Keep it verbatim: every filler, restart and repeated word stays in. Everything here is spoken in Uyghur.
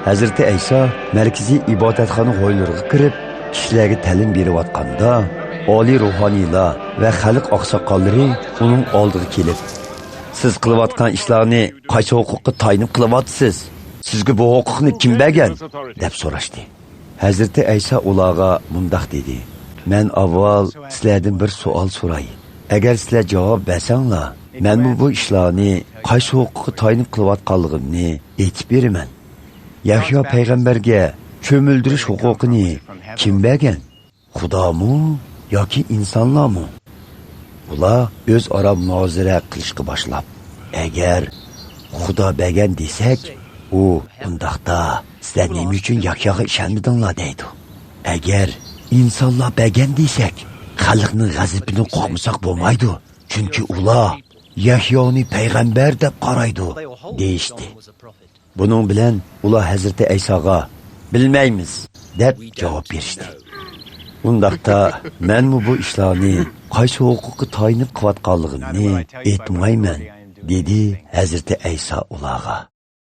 ھەزرىتى ئەيسا مەركىزىي ئىبادەتخانا ھويلىرىغا كىرىپ، كىشىلەرگە تەلىم بېرىۋاتقاندا، ئالىي روھانىيلار ۋە خەلق ئاقساقاللىرى ئۇنىڭ ئالدىغا كېلىپ، «سىز قىلىۋاتقان ئىشلارنى قايسى ھوقۇققا تايىنىپ قىلىۋاتىسىز؟ سىزگە بۇ ھوقۇقنى كىم بەرگەن؟» دەپ سوراشتى. ھەزرىتى ئەيسا ئۇلارغا مۇنداق دېدى، «مەن ئاۋۋال سىلەردىن بىر سوئال سوراي. ئەگەر سىلەر جاۋاب بەرسەڭلار، مەنمۇ بۇ ئىشلارنى قايسى ھوقۇققا تايىنىپ قىلىۋاتقانلىقىمنى ئېيتىپ بېرىمەن. يەھيا پەيغەمبەرگە چۆمۈلدۈرۈش ھوقۇقىنى كىم بەرگەن؟ خۇدامۇ ياكى ئىنسانلارمۇ؟» ئۇلار ئۆزئارا مۇنازىرە قىلىشقا باشلاپ، «ئەگەر خۇدا بەرگەن دېسەك، ئۇ، ئۇنداقتا سىلەر نېمە ئۈچۈن يەھياغا ئىشەنمىدىڭلار؟» دەيدۇ. «ئەگەر ئىنسانلار بەرگەن دېسەك، خەلقنىڭ غەزىپىدىن قورقمىساق بولمايدۇ، چۈنكى ئۇلار يەھيانى پەيغەمبەر دەپ قارايدۇ» دېيىشتى. بۇنىڭ بىلەن ئۇلار ھەزرىتى ئەيساغا، «بىلمەيمىز» دەپ جاۋاب بېرىشتى. «ئۇنداقتا مەنمۇ بۇ ئىشلارنى قايسى ھوقۇققا تايىنىپ قىلىۋاتقانلىقىمنى ئېيتمايمەن» دېدى ھەزرىتى ئەيسا ئۇلارغا.